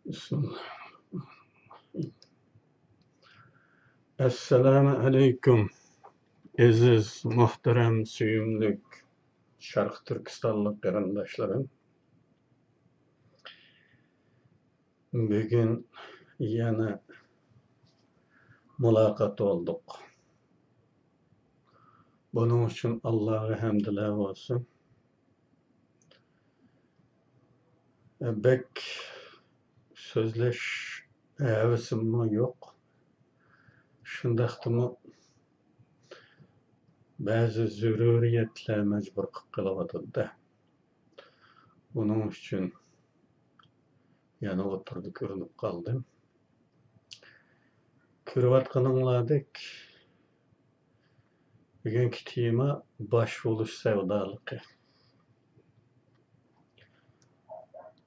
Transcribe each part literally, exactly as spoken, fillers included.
بىسمىللا. ئەسسالامۇ ئەلەيكۇم، ئەزىز، مۇھتەرەم، سۆيۈملۈك شەرقىي تۈركىستانلىق قېرىنداشلىرىم. بۈگۈن يەنە مۇلاقات بولدۇق. بۇنىڭ ئۈچۈن ئاللاغا ھەمدىلەر بولسۇن. بەك سۆزلەش ھەۋىسىممۇ يوق. شۇنداقتىمۇ بەزى زۆرۈرىيەتلەر مەجبۇر قىلىپ قېلىۋاتىدۇ-دە. بۇنىڭ ئۈچۈن يەنە ئوتتۇرىدا كۆرۈنۈپ قالدىم. كۆرۈۋاتقىنىڭلاردەك، بۈگۈنكى تېما باش بولۇش سەۋدالىقى.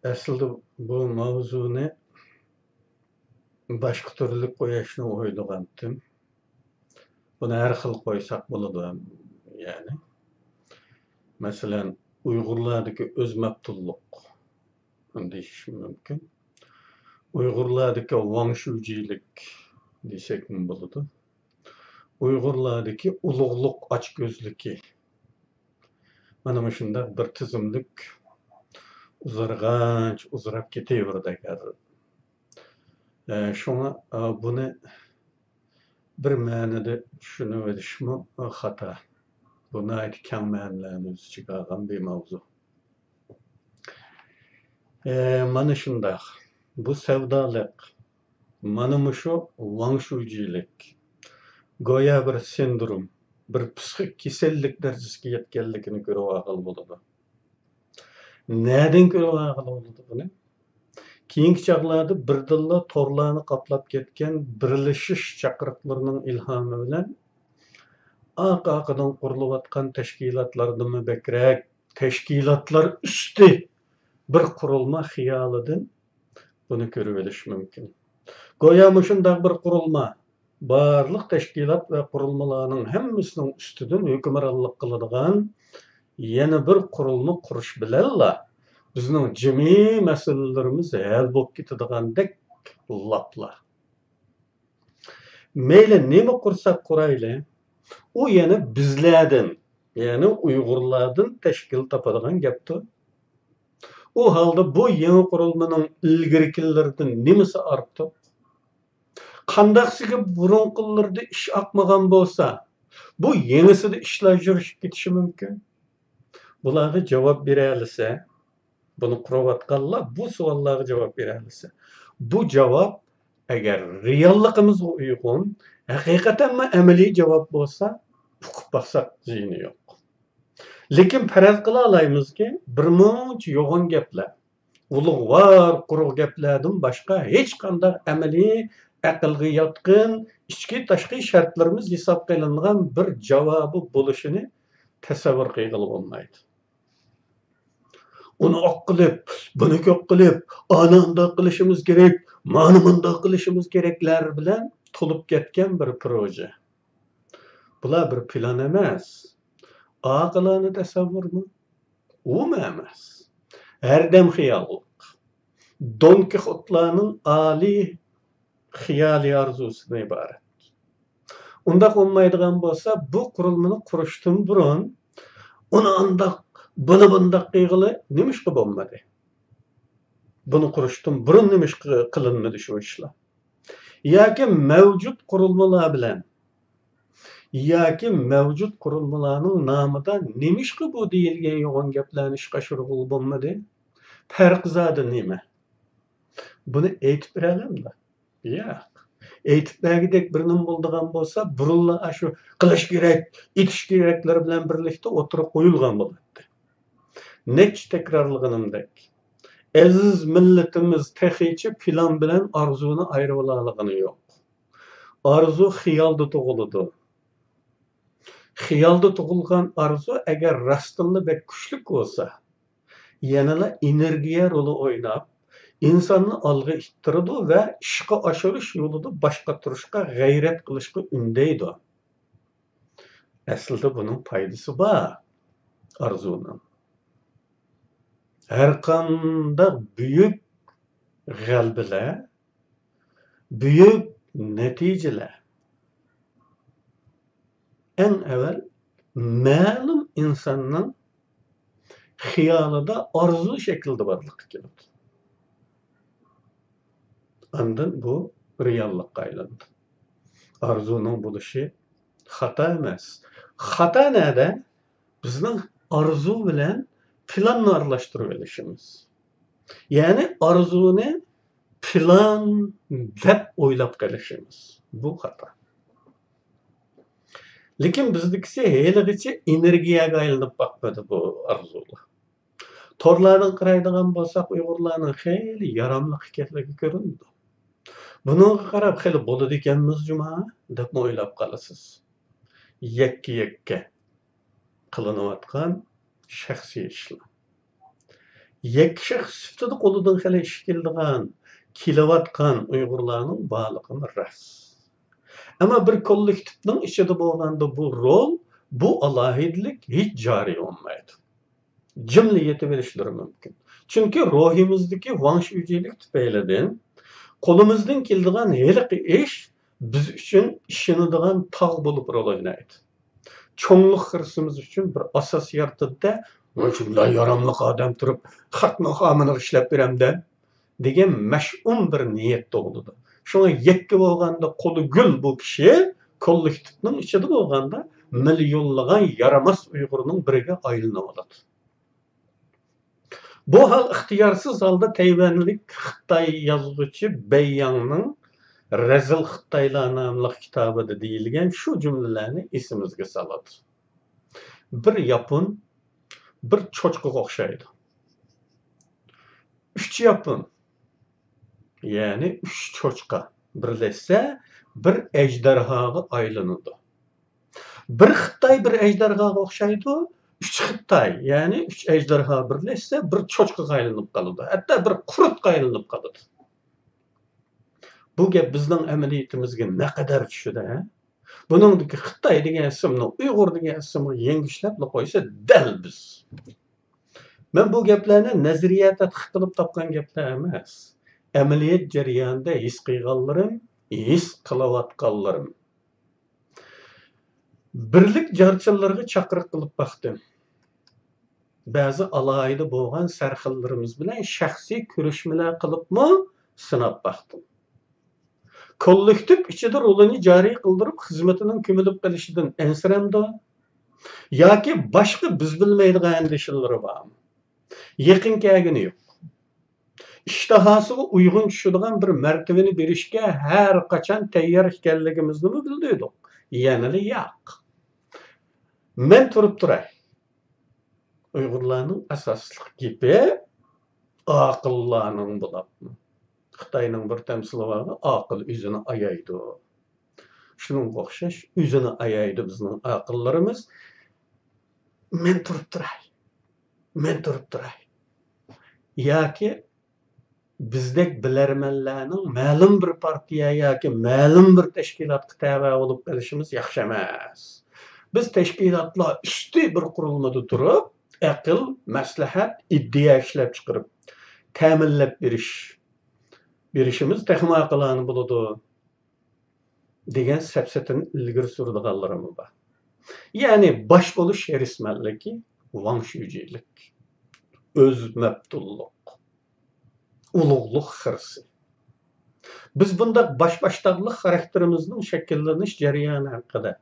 ئەسلىدە بۇ ماۋزۇنى باشقا تۈرلۈك قويۇشنى ئويلىغانتىم. بۇنى ھەر خىل قويساق بولىدۇ، يەنى. مەسىلەن، ئۇيغۇرلاردىكى ئۆزمەپتۇنلۇق دېيىشىم مۇمكىن. ئۇيغۇرلاردىكى ۋاڭشۇجىلىك دېسەكمۇ بولىدۇ. ئۇيغۇرلاردىكى ئۇلۇغلۇق ئاچكۆزلۈكى. مانا مۇشۇنداق بىر تىزىملىك ئۇزارغانچە ئۇزىراپ كېتىۋېرىدۇ ئەگەر. ئە، شۇڭا، ئە، بۇنى بىر مەنىدە چۈشىنىۋېلىشمۇ خاتا. بۇ ناھايىتى كەڭ مەنىلەرنى ئۆز ئىچىگە ئالغان بىر ماۋزۇ. ئە، مانا شۇنداق. بۇ سەۋدالىق، مانا مۇشۇ ۋاڭشۇجىلىك، گويا بىر سىندروم، بىر پسىخىك كېسەللىك دەرىجىسىگە يەتكەنلىكىنى كۆرۈۋالغىلى بولىدۇ. نەدىن كۆرۈۋالغىلى بولىدۇ بۇنى؟ كېيىنكى چاغلاردا بىردىنلا تورلارنى قاپلاپ كەتكەن بىرلىشىش چاقىرىقلىرىنىڭ ئىلھامى بىلەن ئارقا-ئارقىدىن قۇرۇلۇۋاتقان تەشكىلاتلاردىنمۇ بەكرەك، تەشكىلاتلار ئۈستى بىر قۇرۇلما خىيالىدىن بۇنى كۆرۈۋېلىش مۇمكىن. گويا مۇشۇنداق بىر قۇرۇلما بارلىق تەشكىلات ۋە قۇرۇلمىلارنىڭ ھەممىسىنىڭ ئۈستىدىن ھۆكۈمرانلىق قىلىدىغان يەنە بىر قۇرۇلما قۇرۇش بىلەنلا بىزنىڭ جىمى مەسىلىلىرىمىز ھەل بولۇپ كېتىدىغاندەك لاپلا. مەيلى نېمە قۇرساق قۇرايلى، ئۇ يەنە بىزلەردىن، يەنى ئۇيغۇرلاردىن تەشكىل تاپىدىغان گەپتۇ. ئۇ ھالدا بۇ يېڭى قۇرۇلمىنىڭ ئىلگىرىكىلىرىدىن نېمىسى ئارتۇق؟ قانداقسىگە بۇرۇنقىلىرىدا ئىش ئاقمىغان بولسا، بۇ يېڭىسىدا ئىشلار يۈرۈشۈپ كېتىشى مۇمكىن. بۇلارغا جاۋاب بېرەلىسە، بۇنى قۇرۇۋاتقانلار بۇ سوئاللارغا جاۋاب بېرەلىسە، بۇ جاۋاب ئەگەر رېئاللىقىمىزغا ئۇيغۇن، ھەقىقەتەنمۇ ئەمەلىي جاۋاب بولسا، ئۇقۇپ باقساق زىيىنى يوق. لېكىن پەرەز قىلالايمىزكى، بىرمۇنچە يوغان گەپلەر، ئۇلۇغۋار قۇرۇق گەپلەردىن باشقا ھېچقانداق ئەمەلىي، ئەقىلگە ياتقىن، ئىچكى تاشقى شەرتلىرىمىز ھېسابقا ئېلىنغان بىر جاۋابى بولۇشىنى تەسەۋۋۇر قىلغىلى بولمايدۇ. ئۇنى ئاق قىلىپ، بۇنى كۆك قىلىپ، ئانى ئانداق قىلىشىمىز كېرەك، مانا مۇنداق قىلىشىمىز كېرەكلەر بىلەن تولۇپ كەتكەن بىر پروژە. بۇلار بىر پىلان ئەمەس. ئاقىلانە تەسەۋۋۇرمۇ؟ ئۇمۇ ئەمەس. ھەردەم خىياللىق. دون كىخوتلارنىڭ ئالىي خىيالىي ئارزۇسىدىن ئىبارەت. ئۇنداق بولمايدىغان بولسا، بۇ قۇرۇلمىنى قۇرۇشتىن بۇرۇن، ئۇنى ئانداق، بۇنى بۇنداق قىلغىلى نېمىشقا بولمىدى؟ بۇنى قۇرۇشتىن بۇرۇن نېمىشقا قىلىنمىدى شۇ ئىشلار؟ ياكى مەۋجۇت قۇرۇلمىلار بىلەن، ياكى مەۋجۇت قۇرۇلمىلارنىڭ نامىدا نېمىشقا بۇ دېيىلگەن يوغان گەپلەرنى ئىشقا ئاشۇرغىلى بولمىدى؟ پەرقى زادى نېمە؟ بۇنى ئېيتىپ بېرەلەمدۇ؟ ياق. ئېيتىپ بەرگۈدەك بىر نېمە بولىدىغان بولسا، بۇرۇنلا ئاشۇ قىلىش كېرەك، ئېتىش كېرەكلىرى بىلەن بىرلىكتە ئوتتۇرىغا قويۇلغان بولاتتى. نەچچە تەكرارلىغىنىمدەك، ئەزىز مىللىتىمىز تېخىچە پىلان بىلەن ئارزۇنى ئايرىۋالالىغىنى يوق. ئارزۇ خىيالدا تۇغۇلىدۇ. خىيالدا تۇغۇلغان ئارزۇ ئەگەر راستتىنلا بەك كۈچلۈك بولسا، يەنىلا ئېنېرگىيە رولى ئويناپ، ئىنساننى ئالغا ئىتتىرىدۇ ۋە ئىشقا ئاشۇرۇش يولىدا باش قاتۇرۇشقا، غەيرەت قىلىشقا ئۈندەيدۇ. ئەسلىدە بۇنىڭ پايدىسى بار، ئارزۇنىڭ. ھەرقانداق بۈيۈك غەلىبىلەر، بۈيۈك نەتىجىلەر ئەڭ ئەۋۋەل مەلۇم ئىنساننىڭ خىيالىدا ئارزۇ شەكلىدە بارلىققا كېلىدۇ. ئاندىن بۇ رېئاللىققا ئايلىنىدۇ. ئارزۇنىڭ بولۇشى خاتا ئەمەس. خاتا نەدە؟ بىزنىڭ ئارزۇ بىلەن پىلاننى ئارىلاشتۇرۇۋېلىشىمىز. يەنى ئارزۇنى پىلان دەپ ئويلاپ قېلىشىمىز. بۇ خاتا. لېكىن بىزدىكىسى ھېلىغىچە ئېنېرگىيەگە ئايلىنىپ باقمىدى بۇ ئارزۇلار. تورلاردىن قارايدىغان بولساق، ئۇيغۇرلارنىڭ خېلى ياراملىق ئىكەنلىكى كۆرۈنىدۇ. بۇنىڭغا قاراپ، خېلى بولىدىكەنمىز جۇما، دەپمۇ ئويلاپ قالىسىز. يەككە-يەككە قىلىنىۋاتقان شەخسىي ئىشلار. يەككە شەخس سۈپىتىدە قولىدىن خېلى ئىش كېلىدىغان، كېلىۋاتقان ئۇيغۇرلارنىڭ بارلىقىمۇ راست. ئەمما بىر كوللېكتىپنىڭ ئىچىدە بولغاندا بۇ رول، بۇ ئالاھىدىلىك ھېچ جارى بولمايدۇ. جىملا يېتىۋېلىشلىرى مۇمكىن. چۈنكى روھىمىزدىكى ۋاڭ شۈجىلىك تۈپەيلىدىن قولىمىزدىن كېلىدىغان ھېلىقى ئىش بىز ئۈچۈن ئىشىنىدىغان تاغ بولۇپ رول ئوينايدۇ. چوڭلۇق خىرىسىمىز ئۈچۈن بىر ئاساس يارىتىدۇ-دە، «ۋاي، شۇنداق ياراملىق ئادەم تۇرۇپ، خەقنىڭ خامىنىغا ئىشلەپ بېرەمدە» دېگەن مەشئۇم بىر نىيەت تۇغۇلىدۇ. شۇڭا يەككە بولغاندا قولى گۈل بۇ كىشى، كوللېكتىپنىڭ ئىچىدە بولغاندا مىليونلىغان يارىماس ئۇيغۇرنىڭ بىرىگە ئايلىنىۋالىدۇ. بۇ ھال ئىختىيارسىز ھالدا تەيۋەنلىك خىتاي يازغۇچى بەي ياڭنىڭ رەزىل خىتايلار ناملىق كىتابىدا دېيىلگەن شۇ جۈملىلەرنى ئېسىمىزگە سالىدۇ. بىر ياپون بىر چوچقىغا ئوخشايدۇ. ئۈچ ياپون، يەنى ئۈچ چوچقا بىرلەشسە، بىر ئەجدىھاغا ئايلىنىدۇ. بىر خىتاي بىر ئەجدىھاغا ئوخشايدۇ، ئۈچ خىتاي، يەنى ئۈچ ئەجدىھا بىرلەشسە، بىر چوچقىغا ئايلىنىپ قالىدۇ، ھەتتا بىر قۇرتقا ئايلىنىپ قالىدۇ. بۇ گەپ بىزنىڭ ئەمەلىيىتىمىزگە نەقەدەر چۈشىدۇ، ھە؟ بۇنىڭدىكى خىتاي دېگەن ئىسىمنى ئۇيغۇر دېگەن ئىسىمغا يەڭگۈشلەپلا قويسا، دەل بىز. مەن بۇ گەپلەرنى نەزەرىيە تەتقىق قىلىپ تاپقان گەپلەر ئەمەس. ئەمەلىيەت جەريانىدا ھېس قىلغانلىرىم، ھېس قىلىۋاتقانلىرىم. بىرلىك جارچىلىرىغا چاقىرىق قىلىپ باقتىم. بەزى ئالاھىدە بولغان سەرخىللىرىمىز بىلەن شەخسىي كۆرۈشمىلەر قىلىپمۇ سىناپ باقتىم. كوللېكتىپ ئىچىدە رولىنى جارى قىلدۇرۇپ، خىزمىتىنىڭ كۆمۈلۈپ قېلىشىدىن ئەنسىرەمدۇ؟ ياكى باشقا بىز بىلمەيدىغان ئەندىشىلىرى بارمۇ؟ يېقىن كەلگىنى يوق. ئىشتىھاسىغا ئۇيغۇن چۈشىدىغان بىر مەرتىۋىنى بېرىشكە ھەر قاچان تەييار ئىكەنلىكىمىزنىمۇ بىلدۈردۇق. يەنىلا ياق. مەن تۇرۇپ تۇراي. ئۇيغۇرلارنىڭ ئاساسلىق گېپى ئاقىللارنىڭ بولۇپ، خىتاينىڭ بىر تەمسىلى بارغۇ، «ئاقىل ئۆزىنى ئايايدۇ». شۇنىڭغا ئوخشاش، ئۆزىنى ئايايدۇ بىزنىڭ ئاقىللىرىمىز. مەن تۇرۇپ تۇراي. مەن تۇرۇپ تۇراي. ياكى بىزدەك بىلەرمەنلەرنىڭ مەلۇم بىر پارتىيە ياكى مەلۇم بىر تەشكىلاتقا تەۋە بولۇپ قېلىشىمىز ياخشى ئەمەس. بىز تەشكىلاتلار ئۈستى بىر قۇرۇلمىدا تۇرۇپ، ئەقىل، مەسلىھەت، ئىدىيە ئىشلەپچىقىرىپ، تەمىنلەپ بېرىش، بېرىشىمىز تېخىمۇ ئاقىلانە بولىدۇ. دېگەن سەپسەتىنى ئىلگىرى سۈرىدىغانلىرىمۇ بار. يەنى باش بولۇش ھېرىسمەنلىكى، ۋاڭ شۈجىلىك، ئۆز مەپتۇنلۇق، ئۇلۇغلۇق خىرىسى. بىز بۇنداق باش-باشتاقلىق خاراكتېرىمىزنىڭ شەكىللىنىش جەريانى ھەققىدە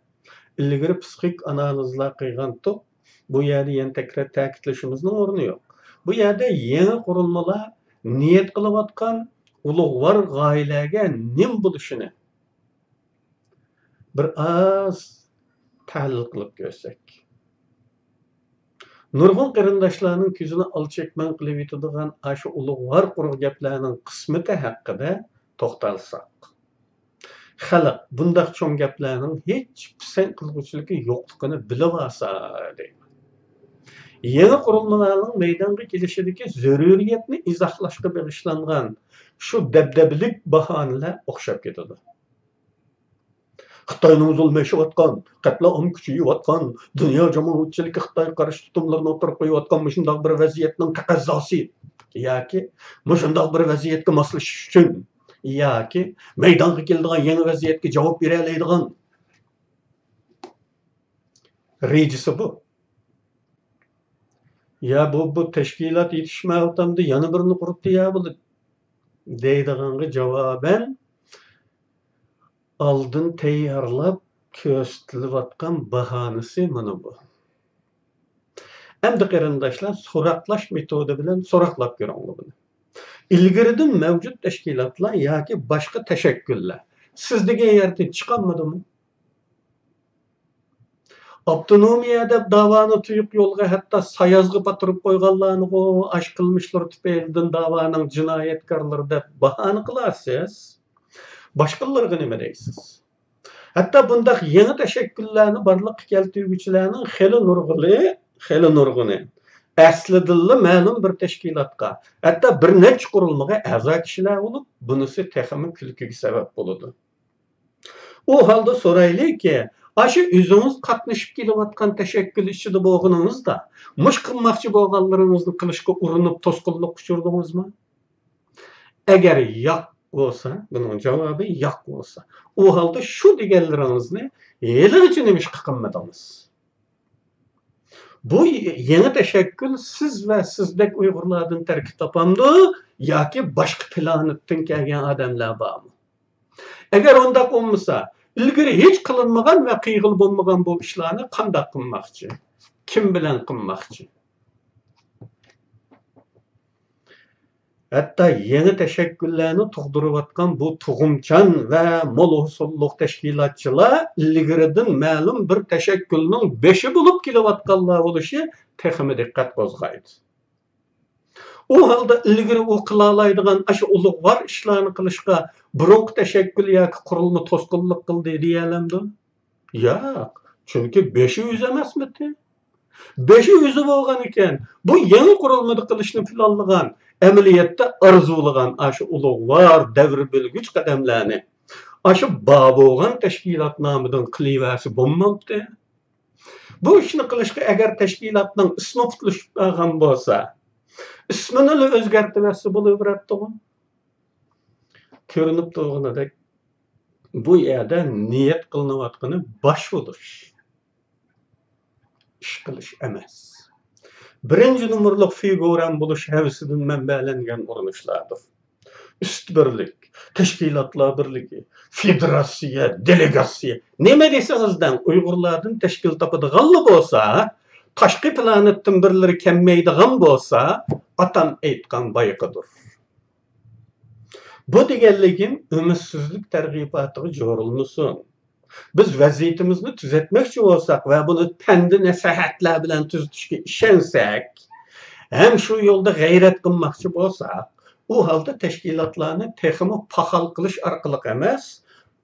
ئىلگىرى پسىخىك ئانالىزلار قىلغانتۇق. بۇ يەردە يەنە تەكرار تەكىتلىشىمىزنىڭ ئورنى يوق. بۇ يەردە يېڭى قۇرۇلمىلار نىيەت قىلىۋاتقان ئۇلۇغۋار غايىلەرگە نېمە بولۇشىنى بىر ئاز تەھلىل قىلىپ كۆرسەك. نۇرغۇن قېرىنداشلارنىڭ كۆزىنى ئالچەكمەن قىلىۋېتىدىغان ئاشۇ ئۇلۇغۋار قۇرۇق گەپلەرنىڭ قىسمىتى ھەققىدە توختالساق. خەلق بۇنداق چوڭ گەپلەرنىڭ ھېچ پىسەنت قىلغۇچىلىكى يوقلۇقىنى بىلىۋالسا دەيمەن. يېڭى قۇرۇلمىلارنىڭ مەيدانغا كېلىشىدىكى زۆرۈرىيەتنى ئىزاھلاشقا بېغىشلانغان شۇ دەبدەبىلىك باھانىلەر ئوخشاپ كېتىدۇ. خىتاينىڭ زۇلمى ئېشىۋاتقان، قەتلىئام كۈچىيىۋاتقان، دۇنيا جامائەتچىلىكى خىتايغا قارشى تۇتۇملىرىنى ئوتتۇرىغا قويۇۋاتقان مۇشۇنداق بىر ۋەزىيەتنىڭ تەقەززاسى ياكى مۇشۇنداق بىر ۋەزىيەتكە ماسلىشىش ئۈچۈن ياكى مەيدانغا كېلىدىغان يېڭى ۋەزىيەتكە جاۋاب بېرەلەيدىغان رېجىسى بۇ. يا بۇ، بۇ تەشكىلات يېتىشمەيۋاتامدۇ، يەنە بىرنى قۇرۇپتۇ يا بۇ دەيدىغانغا جاۋابەن، ئالدىن تەييارلاپ كۆرسىتىلىۋاتقان باھانىسى مانا بۇ. ئەمدى قېرىنداشلار، سوراقلاش مېتودى بىلەن سوراقلاپ كۆرۈڭلار بۇنى. ئىلگىرىدىن مەۋجۇت تەشكىلاتلار ياكى باشقا تەشەككۈللەر سىز دېگەن يەردىن چىقالمىدىمۇ؟ ئاپتونومىيە دەپ داۋانى تۇيۇق يولغا، ھەتتا سايازغا پاتۇرۇپ قويغانلارنىغۇ ئاشۇ قىلمىشلىرى تۈپەيلىدىن داۋانىڭ جىنايەتكارلىرى دەپ باھانە قىلارسىز. باشقىلىرىغا نېمە دەيسىز؟ ھەتتا بۇنداق يېڭى تەشەككۈللەرنى بارلىققا كەلتۈرگۈچىلەرنىڭ خېلى نۇرغۇنى، خېلى نۇرغۇنى ئەسلىدىنلا مەلۇم بىر تەشكىلاتقا، ھەتتا بىر نەچچە قۇرۇلمىغا ئەزا كىشىلەر بولۇپ، بۇنىسى تېخىمۇ كۈلكىگە سەۋەب بولىدۇ. ئۇ ھالدا سورايلىكى، ئاشۇ ئۆزىڭىز قاتنىشىپ كېلىۋاتقان تەشەككۈل ئىچىدە بولغىنىڭىزدا، مۇشۇ قىلماقچى بولغانلىرىڭىزنى قىلىشقا ئۇرۇنۇپ توسقۇنلۇققا ئۇچرىدىڭىزمۇ؟ ئەگەر ياق بولسا، بۇنىڭ جاۋابى ياق بولسا، ئۇ ھالدا شۇ دېگەنلىرىڭىزنى ھېلىغىچە نېمىشقا قىلمىدىڭىز؟ بۇ يېڭى تەشەككۈل سىز ۋە سىزدەك ئۇيغۇرلاردىن تەركىب تاپامدۇ ياكى باشقا پلانېتتىن كەلگەن ئادەملەر بارمۇ؟ ئەگەر ئۇنداق بولمىسا، ئىلگىرى ھېچ قىلىنمىغان ۋە قىلغىلى بولمىغان بۇ ئىشلارنى قانداق قىلماقچى؟ كىم بىلەن قىلماقچى؟ ھەتتا يېڭى تەشەككۈللەرنى تۇغدۇرۇۋاتقان بۇ تۇغۇمچان ۋە مول ھوسۇللۇق تەشكىلاتچىلار ئىلگىرىدىن مەلۇم بىر تەشەككۈلنىڭ بېشى بولۇپ كېلىۋاتقانلار بولۇشى تېخىمۇ دىققەت قوزغايدۇ. ئۇ ھالدا ئىلگىرى ئۇ قىلالايدىغان ئاشۇ ئۇلۇغۋار ئىشلارنى قىلىشقا بۇرۇنقى تەشەككۈل ياكى قۇرۇلما توسقۇنلۇق قىلدى دېيەلەمدۇ؟ ياق، چۈنكى بېشى ئۆزى ئەمەسمىتى؟ بېشى ئۆزى بولغان ئىكەن، بۇ يېڭى قۇرۇلمىدا قىلىشنى پىلانلىغان، ئەمەلىيەتتە ئارزۇلىغان ئاشۇ ئۇلۇغۋار دەۋر بۆلگۈچ قەدەملەرنى ئاشۇ بار بولغان تەشكىلات نامىدىن قىلىۋەرسە بولمامتى؟ بۇ ئىشنى قىلىشقا ئەگەر تەشكىلاتنىڭ ئىسمى پۇتلىشىپ قالغان بولسا، ئىسمىنىلا ئۆزگەرتىۋەتسە بولۇۋېرەتتىغۇ. كۆرۈنۈپ تۇرغىنىدەك، بۇ يەردە نىيەت قىلىنىۋاتقىنى باش بولۇش، ئىش قىلىش ئەمەس. بىرىنچى نومۇرلۇق فىگۇران بولۇش ھەۋىسىدىن مەنبەلەنگەن ئۇرۇنۇشلاردۇر. ئۈست بىرلىك، تەشكىلاتلار بىرلىكى، فېدېراتسىيە، دېلېگاتسىيە، نېمە دېسىڭىز دەڭ، ئۇيغۇرلاردىن تەشكىل تاپىدىغانلا بولسا، تاشقى پلانېتتىن بىرلىرى كەلمەيدىغان بولسا، ئاتام ئېيتقان بايىقىدۇر. بۇ دېگەنلىكىم ئۈمىدسىزلىك تەرغىباتىغا جورۇلمىسۇن. بىز ۋەزىيىتىمىزنى تۈزەتمەكچى بولساق ۋە بۇنى پەندى نەسىھەتلەر بىلەن تۈزىتىشكە ئىشەنسەك، ھەم شۇ يولدا غەيرەت قىلماقچى بولساق، ئۇ ھالدا تەشكىلاتلارنى تېخىمۇ پاخال قىلىش ئارقىلىق ئەمەس،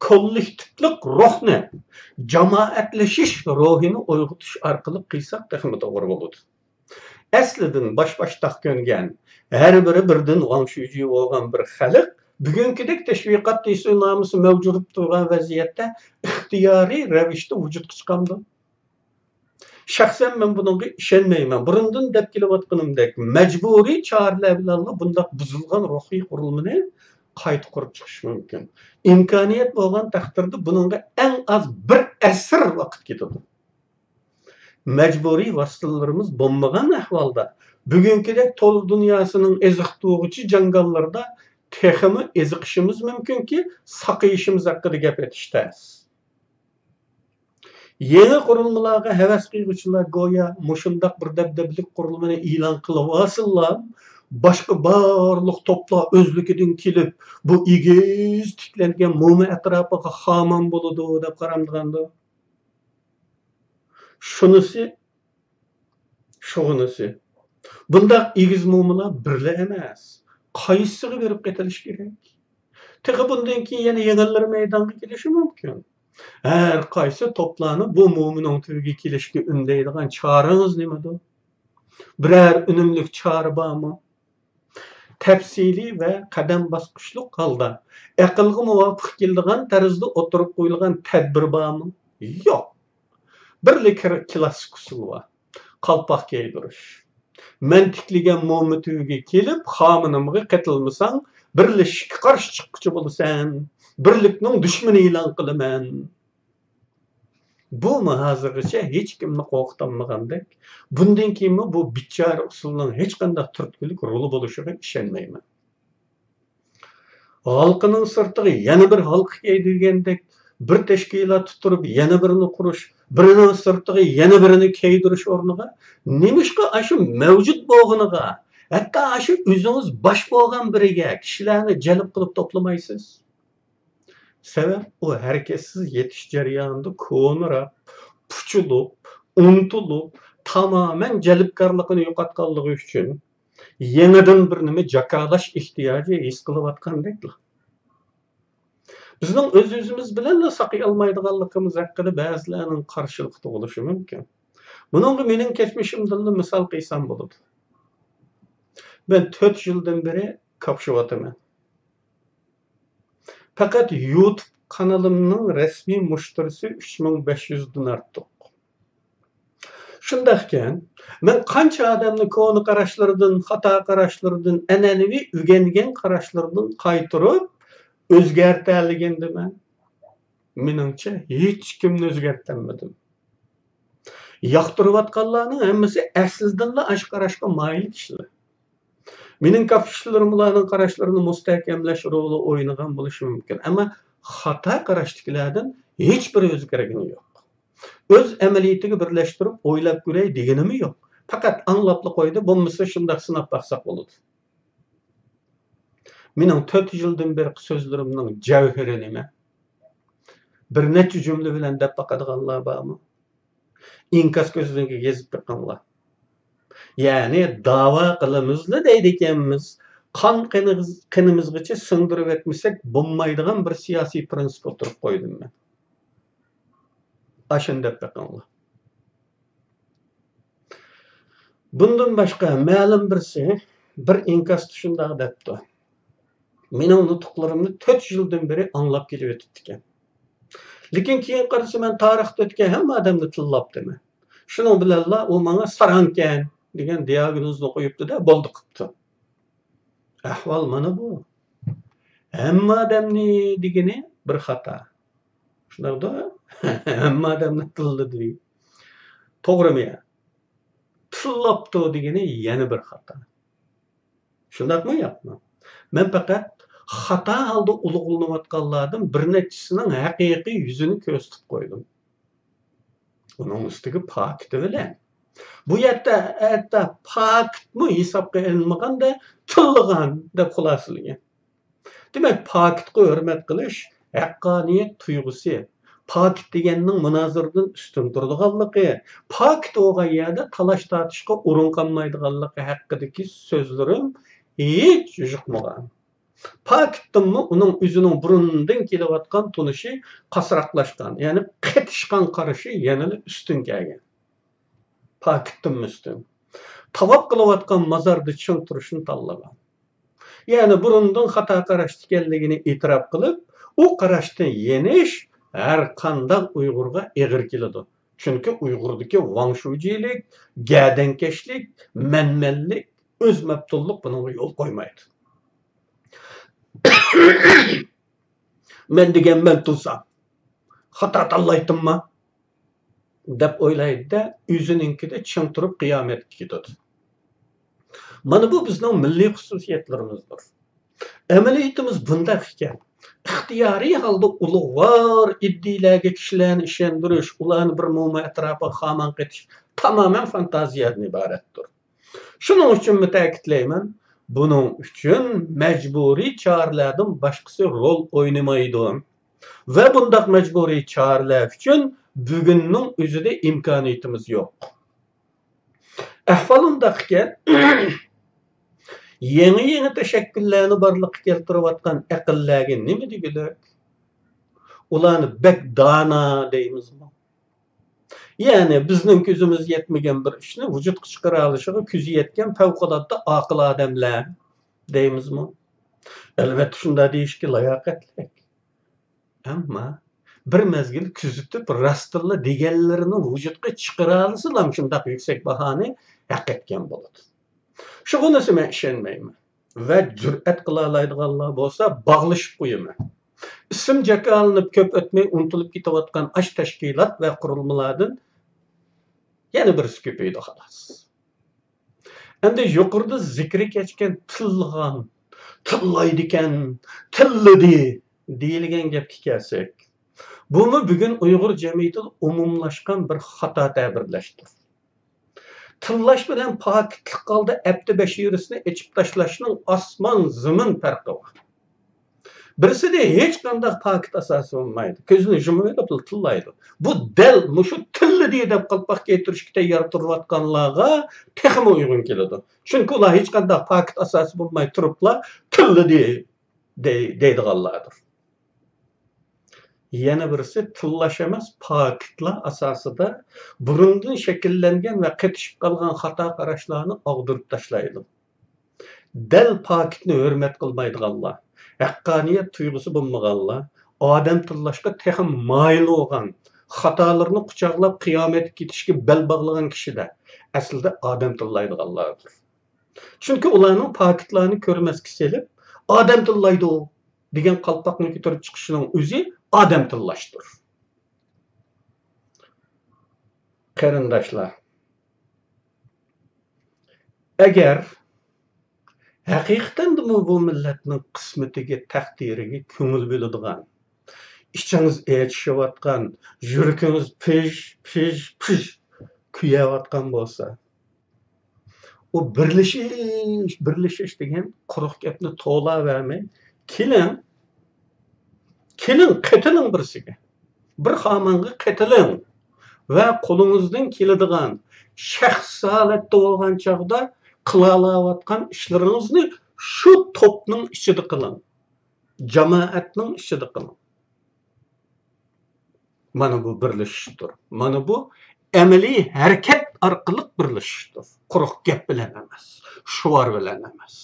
كوللېكتىپلىق روھنى، جامائەتلىشىش روھىنى ئويغىتىش ئارقىلىق قىلساق تېخىمۇ توغرا بولىدۇ. ئەسلىدىن باش-باشتاق كۆنگەن، ھەر بىرى بىردىن ۋاڭ شۈجى بولغان بىر خەلق بۈگۈنكىدەك تەشۋىقات تەيسىرنامىسى مەۋجۇت تۇرغان ۋەزىيەتتە ئىختىيارىي رەۋىشتە ۋۇجۇدقا چىقامدۇ؟ شەخسەن مەن بۇنىڭغا ئىشەنمەيمەن. بۇرۇندىن دەپ كېلىۋاتقىنىمدەك، مەجبۇرىي چارىلەر بىلەنلا بۇنداق بۇزۇلغان روھىي قۇرۇلمىنى قايتا قۇرۇپ چىقىش مۇمكىن. ئىمكانىيەت بولغان تەقدىردە بۇنىڭغا ئەڭ ئاز بىر ئەسىر ۋاقىت كېتىدۇ. مەجبۇرىي ۋاسىتىلىرىمىز بولمىغان ئەھۋالدا، بۈگۈنكىدەك تور دۇنياسىنىڭ ئېزىقتۇرغۇچى جاڭگاللىرىدا تېخىمۇ ئېزىقىشىمىز مۇمكىنكى، ساقىيىشىمىز ھەققىدە گەپ ئېتىش تەس. يېڭى قۇرۇلمىلارغا ھەۋەس قىلغۇچىلار گويا مۇشۇنداق بىر دەبدەبىلىك قۇرۇلمىنى ئېلان قىلىۋالسىنلا، باشقا بارلىق توپلار ئۆزلۈكىدىن كېلىپ، بۇ ئېگىز تىكلەنگەن موما ئەتراپىغا خامان بولىدۇ دەپ قارامدىغاندۇ. شۇنىسى، شۇغىنىسى، بۇنداق ئېگىز مومىلار بىرلا ئەمەس، قايسىسىغا بېرىپ قېتىلىش كېرەك؟ تېخى بۇندىن كېيىن يەنە يېڭىلىرى مەيدانغا كېلىشى مۇمكىن. ھەر قايسى توپلارنى بۇ مومىنىڭ تۈۋىگە كېلىشكە ئۈندەيدىغان چارىڭىز نېمىدۇ؟ بىرەر ئۈنۈملۈك چارە بارمۇ؟ تەپسىلىي ۋە قەدەم باسقۇچلۇق ھالدا، ئەقىلگە مۇۋاپىق كېلىدىغان تەرزدە ئوتتۇرىغا قويۇلغان تەدبىر بارمۇ؟ يوق. بىرلا كىر-، كلاسسىك ئۇسۇل بار. قالپاق كىيدۈرۈش. مەن تىكلىگەن موما تۈۋىگە كېلىپ، خامىنىمغا قېتىلمىساڭ، بىرلىشىشكە قارشى چىققۇچى بولىسەن. بىرلىكنىڭ دۈشمىنى ئېلان قىلىمەن. بۇمۇ ھازىرغىچە ھېچكىمنى قورقۇتالمىغاندەك، بۇندىن كېيىنمۇ بۇ بىچارە ئۇسۇلنىڭ ھېچقانداق تۈرتكىلىك رولى بولۇشىغا ئىشەنمەيمەن. ھالقىنىڭ سىرتىغا يەنە بىر ھالقا كىيدۈرگەندەك، بىر تەشكىلات تۇتۇپ يەنە بىرىنى قۇرۇش، بىرىنىڭ سىرتىغا يەنە بىرىنى كىيدۈرۈش ئورنىغا، نېمىشقا ئاشۇ مەۋجۇت بولغىنىغا، ھەتتا ئاشۇ ئۆزىڭىز باش بولغان بىرىگە كىشىلەرنى جەلپ قىلىپ توپلىمايسىز؟ سەۋەب، ئۇ ھەرىكەتسىز يېتىش جەريانىدا كونىراپ، پۇچۇلۇپ، ئۇنتۇلۇپ، تامامەن جەلپكارلىقىنى يوقاتقانلىقى ئۈچۈن، يېڭىدىن بىر نېمە جاكارلاش ئېھتىياجى ھېس قىلىۋاتقاندەكلا. بىزنىڭ ئۆز-ئۆزىمىز بىلەنلا ساقىيالمايدىغانلىقىمىز ھەققىدە بەزىلەرنىڭ قارشىلىقى تۇغۇلۇشى مۇمكىن. بۇنىڭغا مېنىڭ كەچمىشىمدىنلا مىسال قىلسام بولىدۇ. مەن تۆت يىلدىن بېرى كاپشىۋاتىمەن. پەقەت يۇتۇب قانىلىمنىڭ رەسمىي مۇشتەرىسى ئۈچ مىڭ بەش يۈزدىن ئارتۇق. شۇنداقكەن، مەن قانچە ئادەمنى كونا قاراشلىرىدىن، خاتا قاراشلىرىدىن، ئەنئەنىۋى ئۆگەنگەن قاراشلىرىدىن قايتۇرۇپ ئۆزگەرتەلىگەندىمەن؟ مېنىڭچە، ھېچكىمنى ئۆزگەرتەلمىدىم. ياقتۇرۇۋاتقانلارنىڭ ھەممىسى ئەسلىدىنلا ئاشۇ قاراشقا مايىل كىشىلەر. مېنىڭ كاپشىلىرىم ئۇلارنىڭ قاراشلىرىنى مۇستەھكەملەش رولى ئوينىغان بولۇشى مۇمكىن، ئەمما خاتا قاراشتىكىلەردىن ھېچبىرى ئۆزگەرگىنى يوق. ئۆز ئەمەلىيىتىگە بىرلەشتۈرۈپ ئويلاپ كۆرەي دېگىنىمۇ يوق. پەقەت ئاڭلاپلا قويدى، بولمىسا شۇنداق سىناپ باقساق بولىدۇ. مېنىڭ تۆت يىلدىن بېرىقى سۆزلىرىمنىڭ جەۋھىرى نېمە؟ بىر نەچچە جۈملە بىلەن دەپ باقىدىغانلار بارمۇ؟ ئىنكاس كۆزنىكىگە يېزىپ بېقىڭلار. يەنى داۋا قىلىمىزلا دەيدىكەنمىز، قان قېنىغىز-، قېنىمىزغىچە سىڭدۈرۈۋەتمىسەك بولمايدىغان بىر سىياسىي پىرىنسىپ ئوتتۇرىغا قويدۇم مەن. ئاشۇنى دەپ بېقىڭلار. بۇندىن باشقا مەلۇم بىرسى بىر ئىنكاستا شۇنداق دەپتۇ: مېنىڭ نۇتۇقلىرىمنى تۆت يىلدىن بېرى ئاڭلاپ كېلىۋېتىپتىكەن. لېكىن كېيىن قارىسا، مەن تارىختا ئۆتكەن ھەممە ئادەمنى تىللاپتىمەن. شۇنىڭ بىلەنلا ئۇ ماڭا ساراڭكەن دېگەن دىياگنوزنى قويۇپتۇ-دە، بولدى قىپتۇ. ئەھۋال مانا بۇ. ھەممە ئادەمنى دېگىنى بىر خاتا. شۇنداقتا ھەممە ئادەمنى تىللىدى. توغرىمۇ يا؟ تىللاپتۇ دېگىنى يەنە بىر خاتا. شۇنداقمۇ ياقمۇ؟ مەن پەقەت خاتا ھالدا ئۇلۇغلىنىۋاتقانلاردىن بىر نەچچىسىنىڭ ھەقىقىي يۈزىنى كۆرسىتىپ قويدۇم. ئۇنىڭ ئۈستىگە پاكىتى بىلەن. بۇ يەردە ھەتتا پاكىتمۇ ھېسابقا ئېلىنمىغاندا تىللىغان دەپ خۇلاسىلىگەن. دېمەك، پاكىتقا ھۆرمەت قىلىش ھەققانىيەت تۇيغۇسى، پاكىت دېگەننىڭ مۇنازىرىدىن ئۈستۈن تۇرىدىغانلىقى، پاكىت بولغان يەردە تالاش-تارتىشقا ئورۇن قالمايدىغانلىقى ھەققىدىكى سۆزلىرىم ھېچ يۇقمىغان. پاكىتتىنمۇ ئۇنىڭ ئۆزىنىڭ بۇرۇندىن كېلىۋاتقان تونۇشى قاتتىقلاشقان، يەنى قېتىشقان قارىشى يەنىلا ئۈستۈن كەلگەن. پاكىتتىنمۇ ئۈستۈن. تاۋاپ قىلىۋاتقان مازاردا چىڭ تۇرۇشنى تاللىغان. يەنى بۇرۇندىن خاتا قاراشتا ئىكەنلىكىنى ئېتىراپ قىلىپ، ئۇ قاراشتىن يېنىش ھەر قانداق ئۇيغۇرغا ئېغىر كېلىدۇ. چۈنكى ئۇيغۇردىكى ۋاڭشۇجىلىك، گەدەنكەشلىك، مەنمەنلىك، ئۆز مەپتۇنلۇق بۇنىڭغا يول قويمايدۇ. مەن دېگەن مەن تۇرسام، خاتا تاللايتتىمما؟ دەپ ئويلايدۇ-دە، ئۆزىنىڭكىدە چىڭ تۇرۇپ قىيامەتكە كېتىدۇ. مانا بۇ بىزنىڭ مىللىي خۇسۇسىيەتلىرىمىزدۇر. ئەمەلىيىتىمىز بۇنداق ئىكەن. ئىختىيارىي ھالدا ئۇلۇغۋار ئىدىيىلەرگە كىشىلەرنى ئىشەندۈرۈش، ئۇلارنى بىر موما ئەتراپىغا خامان قېتىش تامامەن فانتازىيەدىن ئىبارەتتۇر. شۇنىڭ ئۈچۈنمۇ تەكىتلەيمەن، بۇنىڭ ئۈچۈن مەجبۇرىي چارىلەردىن باشقىسى رول ئوينىمايدۇ. ۋە بۇنداق مەجبۇرىي چارىلەر ئۈچۈن بۈگۈننىڭ ئۆزىدە ئىمكانىيىتىمىز يوق. ئەھۋال ئۇنداق ئىكەن، يېڭى-يېڭى تەشەككۈللەرنى بارلىققا كەلتۈرۈۋاتقان ئەقىللەرگە نېمە دېگۈلۈك؟ ئۇلارنى بەك دانا دەيمىزمۇ؟ يەنى بىزنىڭ كۆزىمىز يەتمىگەن بىر ئىشنى ۋۇجۇدقا چىقىرالىشىغا كۆزى يەتكەن پەۋقۇلئاددە ئاقىل ئادەملەر. دەيمىزمۇ؟ ئەلۋەتتە، شۇنداق دېيىشكە لاياقەتلىك. ئەمما بىر مەزگىل كۆزىتىپ، راستتىنلا دېگەنلىرىنى ۋۇجۇدقا چىقىرالىسىلا، شۇنداق يۈكسەك باھانى ھەق ئەتكەن بولىدۇ. شۇغىنىسى مەن ئىشەنمەيمەن. ۋە جۈرئەت قىلالايدىغانلار بولسا باغلىشىپ قويىمەن. ئىسىم جاكارلىنىپ كۆپ ئۆتمەي ئۇنتۇلۇپ كېتىۋاتقان ئاش تەشكىلات ۋە قۇرۇلمىلاردىن يەنە بىرسى كۆپىيىدۇ، خالاس. ئەمدى يۇقىرىدا زىكرى كەچكەن تىللىغان، تىللايدىكەن، تىللىدى دېيىلگەن گەپكە كەلسەك، بۇمۇ بۈگۈن ئۇيغۇر جەمئىيىتىدە ئومۇملاشقان بىر خاتا تەبىرلەشتۇر. تىللاش بىلەن پاكىتلىق ھالدا ئەپتى بەشىرىسىنى ئېچىپ تاشلاشنىڭ ئاسمان زېمىن پەرقى بار. بىرسىدە ھېچقانداق پاكىت ئاساسى بولمايدۇ. كۆزىنى يۇمۇۋېلىپ تىللايدۇ. بۇ دەل مۇشۇ تىللىدى دەپ قالپاق كىيدۈرۈشكە تەييار تۇرۇۋاتقانلارغا تېخىمۇ ئۇيغۇن كېلىدۇ. چۈنكى ئۇلار ھېچقانداق پاكىت ئاساسى بولماي تۇرۇپلا تىللىدى دەي-، دەيدىغانلاردۇر. يەنە بىرسى تىللاش ئەمەس، پاكىتلار ئاساسىدا بۇرۇندىن شەكىللەنگەن ۋە قېتىشىپ قالغان خاتا قاراشلارنى ئاغدۇرۇپ تاشلايدۇ. دەل پاكىتنى ھۆرمەت قىلمايدىغانلار، ھەققانىيەت تۇيغۇسى بولمىغانلار ئادەم تىللاشقا تېخىمۇ مايىل بولغان، خاتالىرىنى قۇچاقلاپ قىيامەتكە كېتىشكە بەل باغلىغان كىشىلەر ئەسلىدە ئادەم تىللايدىغانلاردۇر. چۈنكى ئۇلارنىڭ پاكىتلارنى كۆرمەسكە سېلىپ، ئادەم تىللايدۇ دېگەن قالپاقنى كۆتۈرۈپ چىقىشىنىڭ ئۆزى ئادەم تىللاشتۇر. قېرىنداشلار، ئەگەر ھەقىقەتەندىمۇ بۇ مىللەتنىڭ قىسمىتىگە، تەقدىرىگە كۆڭۈل بۆلىدىغان، ئىچىڭىز ئېچىشىۋاتقان، يۈرىكىڭىز پىژ، پىژ، پىژ كۆيۈۋاتقان بولسا، ئۇ بىرلىشىش، بىرلىشىش دېگەن قۇرۇق گەپنى توۋلاۋەرمەي، كېلىڭ، كېلىڭ، قېتىلىڭ بىرسىگە. بىر خامانغا قېتىلىڭ ۋە قولىڭىزدىن كېلىدىغان، شەخس ھالەتتە بولغان چاغدا قىلالاۋاتقان ئىشلىرىڭىزنى شۇ توپنىڭ ئىچىدە قىلىڭ، جامائەتنىڭ ئىچىدە قىلىڭ. مانا بۇ بىرلىشىشتۇر. مانا بۇ ئەمەلىي ھەرىكەت ئارقىلىق بىرلىشىشتۇر. قۇرۇق گەپ بىلەن ئەمەس، شوئار بىلەن ئەمەس.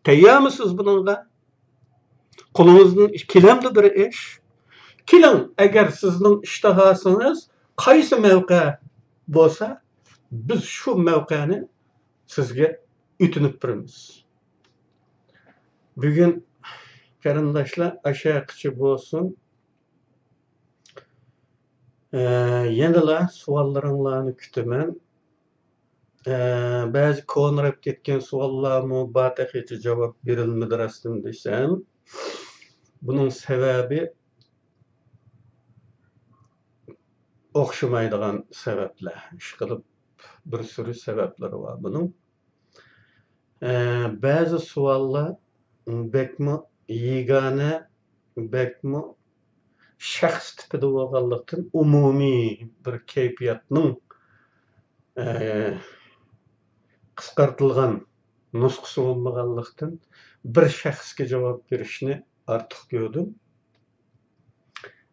تەييارمۇسىز بۇنىڭغا؟ قولىڭىزدىن كېلەمدۇ بىر ئىش؟ كېلىڭ، ئەگەر سىزنىڭ ئىشتىھاسىڭىز قايسى مەۋقە بولسا، بىز شۇ مەۋقەنى سىزگە ئۆتۈنۈپ بېرىمىز. بۈگۈن قېرىنداشلار ئاشۇ يەرگىچە بولسۇن. ئە، يەنىلا سوئاللىرىڭلارنى كۈتىمەن. ئە، بەزى كونىراپ كەتكەن سوئاللارمۇ بار، تېخىچە جاۋاب بېرىلمىدى راستىنى دېسەم. بۇنىڭ سەۋەبى ئوخشىمايدىغان سەۋەبلەر. ئىشقىلىپ، بىر سۈرى سەۋەبلىرى بار بۇنىڭ. ئە، بەزى سوئاللار بەكمۇ يېگانە، بەكمۇ شەخس تىپىدا بولغانلىقتىن، ئومۇمىي بىر كەيپىياتنىڭ، ئە، قىسقارتىلغان نۇسخىسى بولمىغانلىقتىن، بىر شەخسكە جاۋاب بېرىشنى ئارتۇق كۆردۈم.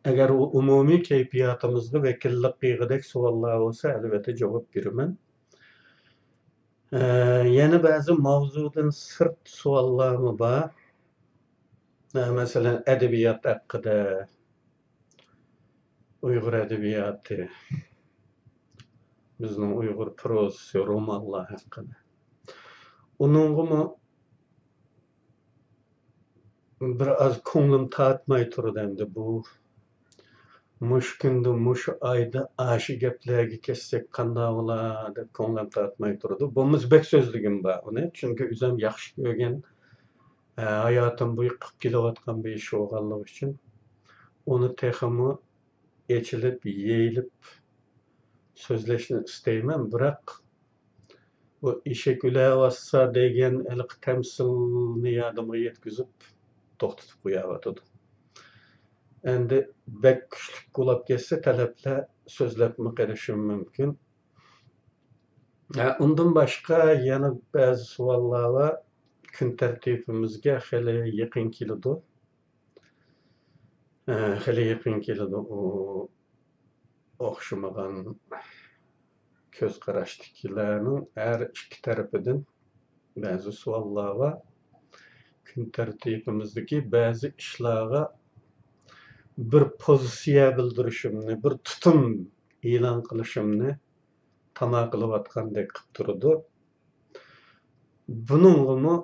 ئەگەر ئۇ ئومۇمىي كەيپىياتىمىزغا ۋەكىللىك قىلغۇدەك سوئاللار بولسا، ئەلۋەتتە جاۋاب بېرىمەن. ئە، يەنە بەزى ماۋزۇدىن سىرت سوئاللارمۇ بار. ئە، مەسىلەن، ئەدەبىيات ھەققىدە، ئۇيغۇر ئەدەبىياتى، بىزنىڭ ئۇيغۇر پروزىسى، رومانلار ھەققىدە. ئۇنىڭغىمۇ بىر ئاز كۆڭلۈم تارتماي تۇرىدۇ ئەمدى بۇ. مۇشۇ كۈندە، مۇشۇ ئايدا ئاشۇ گەپلەرگە كەتسەك قانداق بولا دەپ كۆڭلۈم تارتماي تۇرىدۇ. بولمىسا بەك سۆزلىگۈم بار ئۇنى. چۈنكى ئۆزۈم ياخشى كۆرگەن، ئە، ھاياتىم بويى قىلىپ كېلىۋاتقان بىر ئىش بولغانلىقى ئۈچۈن ئۇنى تېخىمۇ ئېچىلىپ، يېيىلىپ سۆزلەشنى ئىستەيمەن. بىراق، بۇ ئېشەك ئۆلەۋاتسا دېگەن ھېلىقى تەمسىلنى يادىمغا يەتكۈزۈپ توختىتىپ قويۇۋاتىدۇ. ئەمدى بەك كۈچلۈك بولاپ كەتسە، تەلەپلەر سۆزلەپمۇ قېلىشىم مۇمكىن. ھە، ئۇندىن باشقا يەنە بەزى سوئاللار بار، كۈن تەرتىپىمىزگە خېلى يېقىن كېلىدۇ. ھە، خېلى يېقىن كېلىدۇ. ئۇ ئوخشىمىغان كۆز قاراشتىكىلەرنىڭ ھەر ئىككى تەرىپىدىن بەزى سوئاللار بار. كۈن تەرتىپىمىزدىكى بەزى ئىشلارغا بىر پوزىتسىيە بىلدۈرۈشۈمنى، بىر تۇتۇم ئېلان قىلىشىمنى تاما قىلىۋاتقاندەك قىلىپ تۇرىدۇ. بۇنىڭغىمۇ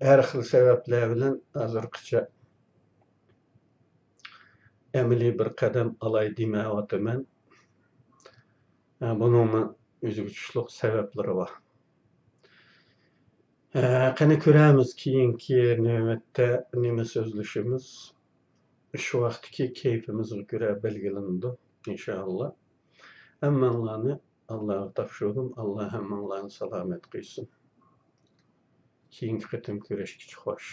ھەر خىل سەۋەبلەر بىلەن ھازىرغىچە ئەمەلىي بىر قەدەم ئالاي دېمەيۋاتىمەن. بۇنىڭمۇ ئۆزىگە تۇشلۇق سەۋەبلىرى بار. قېنى كۆرەمىز، كېيىنكى نۆۋەتتە نېمە سۆزلىشىمىز، شۇ ۋاقىتتىكى كەيپىمىزگە كۆرە بەلگىلىنىدۇ، ئىنشائاللا. ھەممىڭلارنى ئاللاغا تاپشۇردۇم. ئاللا ھەممىڭلارنى سالامەت قىلسۇن. كېيىنكى قېتىم كۆرۈشكىچە خوش.